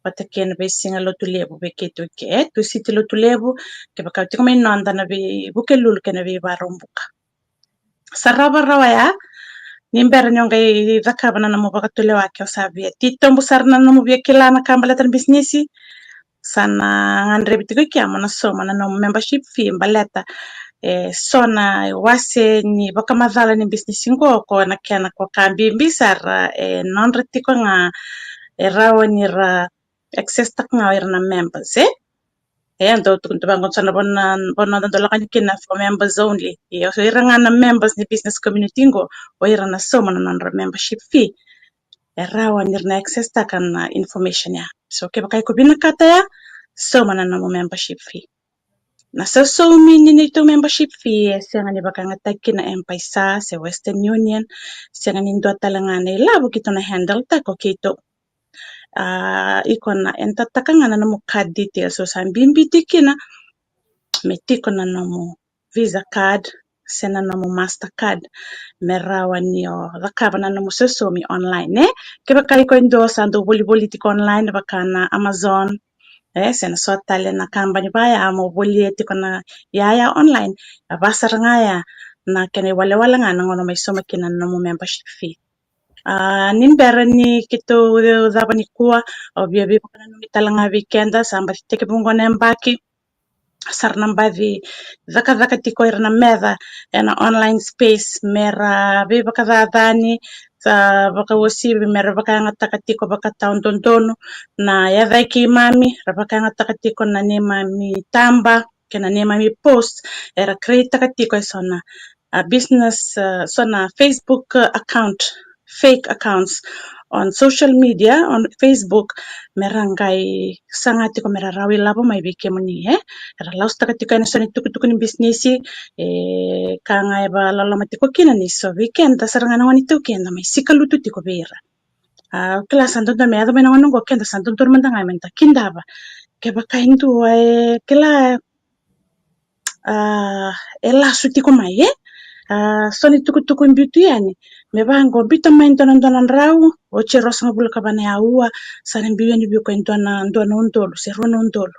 Vata kei na veisiga Lotulevu vei keitou ke, e, Tusiti Lotulevu, kevaka o tiko mai noda na vei Vukelulu kei na veivakarau buka. Sarava rawa ya, ni bera ni o qai cakava na nomu vakatulewa ke o sa via titobu sara na nomu via kila na ka baleta na bisinisi, sa na gadrevi tiko i kea mo na sauma na nomu membership fee baleta e so na wase ni vakamacala ni bisinisi qo, ko na kena ko ka bibi sara, e nodra tiko ga e rawa ni ra access taka ga o ira na members, e. E, dau tukuna tu vaqo sa na vanua, vanua dau lako yani kina for members only. Ia o ira ga na members ni business community qo, o ira na sauma na nodra membership fee. E rawa ni ra na access taka na information ya. So kevaka iko vinakata ya, sauma na nomu membership fee. Na sausaumi ni neitou membership fee e sega ni vakayagataki kina M-PAiSA se Western Union, sega ni dua tale ga na ilavo keitou na handle taka o keitou. A, iko na enter taka ga na nomu card details, o sa bibi tiko kina me tiko na nomu Visa card se na nomu Mastercard me rawa ni o cakava na nomu sausaumi online, e. Kevaka iko e dua sa dau volivoli tiko online vaka na Amazon, e, se na so tale na kabani vaya mo volia tiko na yaya online, a, va sara ga ya na kena iwalewale ga na gauna mai sauma kina na nomu membership fee. A, ni bera ni keitou cava nikua, au via veivakananumi tale ga vei keda, sa baci tekivu qo na yabaki, sa ra na baci cakacaka tiko ira na meca ena online space me ra veivakacacani, sa vakauasivi me ra vakayagataka tiko vakatawadodonu na yaca i keimami, ra vakayagataka tiko na neimami taba kei na neimami post, era create taka tiko e so na, a, business, a, so na Facebook, a, account, fake accounts on social media, on Facebook, me ra qai saga tiko me ra rawa ilavo mai vei kemuni, e. Era lausutaka tiko ena so na itukutuku ni bisinisi, e, ka ga e vakaloloma tiko kina ni so vei keda sara ga na gone iTaukei eda mai sikalutu tiko vei ira. A, au kila sa dodonu me yaco mai na gauna qo keda sa dodonu mada ga meda kidava. Kevaka e dua e kila, a, e lasu tiko mai, e? A, so na itukutuku e biu tu yani me vaqo, biuta mai dua na, dua na drau, oti e ruasagavulu ka va na aua, sa na biu yani vei iko e dua na, dua na udolu se rua na udolu.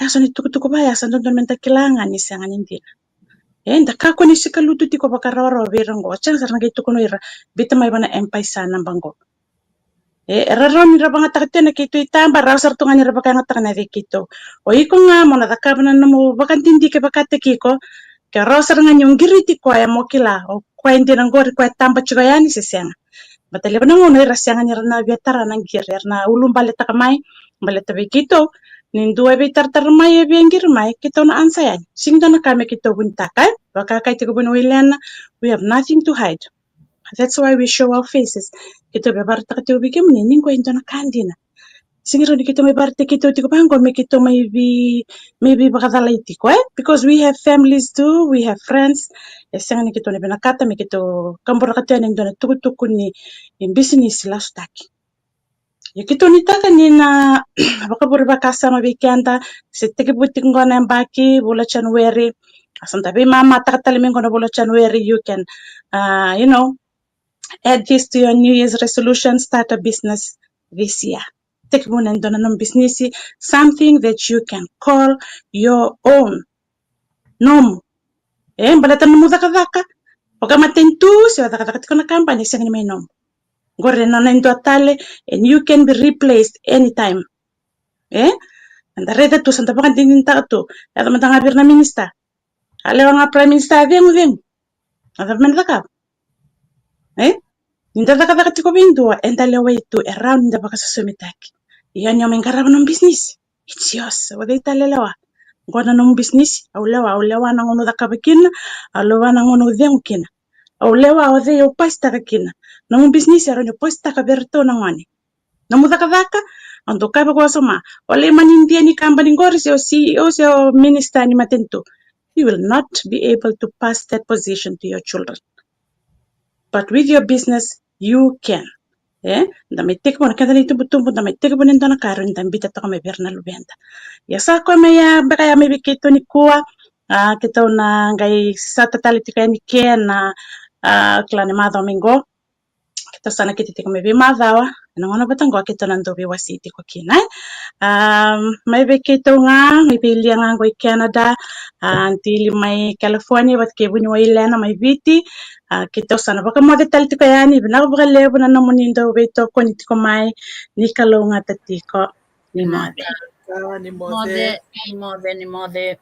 E, so na itukutuku vaya sa dodonu meda kila ga ni sega ni dina. E, da kakua ni sikalutu tiko vakarawarawa vei ira qo, o sega sara na qai tukuna o ira, biuta mai va na M-PAiSA naba qo. E, era rawa ni ra vagataka tu ena keitou itaba, rawa sara tu ga ni ra vakayagataka na yaca i keitou. O iko ga mo na cakava na nomu vakadidike vakataki iko, ke rawa sara ga ni o qiriti koya mo kila o koya e dina qori, koya e taba tiko yani se sega. Baleta levu na gauna era sega ni ra na via tara na qiri, era na ulubaletaka mai baleta vei keitou ni dua e veitaratara mai e via qiri mai, keitou na ansa yani. Sega ni dua na ka me keitou vunitaka, e? Vaka e kaya tiko vua na Wailena, we have nothing to hide. That's why we show our faces. Keitou via vakaraitaka tiko vei kemuni ni qo e dua na ka dina. sega ni rawa ni keitou mai vakaraitaki keitou tiko vaqo me keitou mai vei, mai veivakacalai tiko, e? Because we have families too, we have friends. E sega ni keitou na vinakata me keitou kaburaka tu yani e dua na tukutuku ni, ni bisinisi lasutaki. Ia keitou nuitaka ni na vakavure vakasama vei keda, se tekivu tiko qo na yabaki, vula January. A sa da veimamataka tale mai qo na vula January, you can, uh, you know, add this to your New Year's resolution, start a business this year. Tekivu na dua na nomu bisinisi, something that you can call your own. Nomu. E, baleta na nomu cakacaka. Vaka matanitu, se o cakacaka tiko na kabani, e sega ni mai nomu. Qori e nona e dua tale, and you can be replaced anytime. E? Eda raica tu, sa da vakadinadinataka tu. Yaco mada ga vei ira na minista. A lewa ga Prime Minister, a cegu, cegu. A cava me na cakava? E? Ni da cakacaka tiko vei dua, eda lewai tu, e rawa ni da vakasosomitaki. Ia ni o mai qarava nomu bisinisi. It's yours. O cei tale lewa? Qo na nomu bisinisi, au lewa, au lewa na gauna au cakava kina, au lewa na gauna au cegu kina. Au lewa o cei au pasitaka kina. Nomu bisinisi, e rawa ni o pasitaka vei iratou na gone. Nomu cakacaka, au dau kaya vakaoqo, o lai mani dia ni kabani qori, se o C E O, se o minista ni matanitu. You will not be able to pass that position to your children. But with your business, you can. E? Da mai tekivu na keda na itubutubu, da mai tekivu na dua na ka e rawa ni da biuta toka mai vei ira na luveda. Ia sa koya mai ya, beka ya mai vei keitou nikua, a, keitou na qai sota tale tiko yani ke na, a, kila ni macawa mai qo. Keitou sa na kete tiko mai veimacawa, ena gauna vata qo keitou na dau veiwasei tiko kina, e? A, mai vei keitou ga, mai vei Lia ga qo i Canada, a, Aunty Ili mai California, vata kei vuniwai Lena mai Viti, a, keitou sa na vakamoce tale tiko yani, vinaka vakalevu na nomuni dau veitokoni tiko mai, ni kalougata tiko, ni moce. Ka, ni moce. Moce, ni moce, ni moce.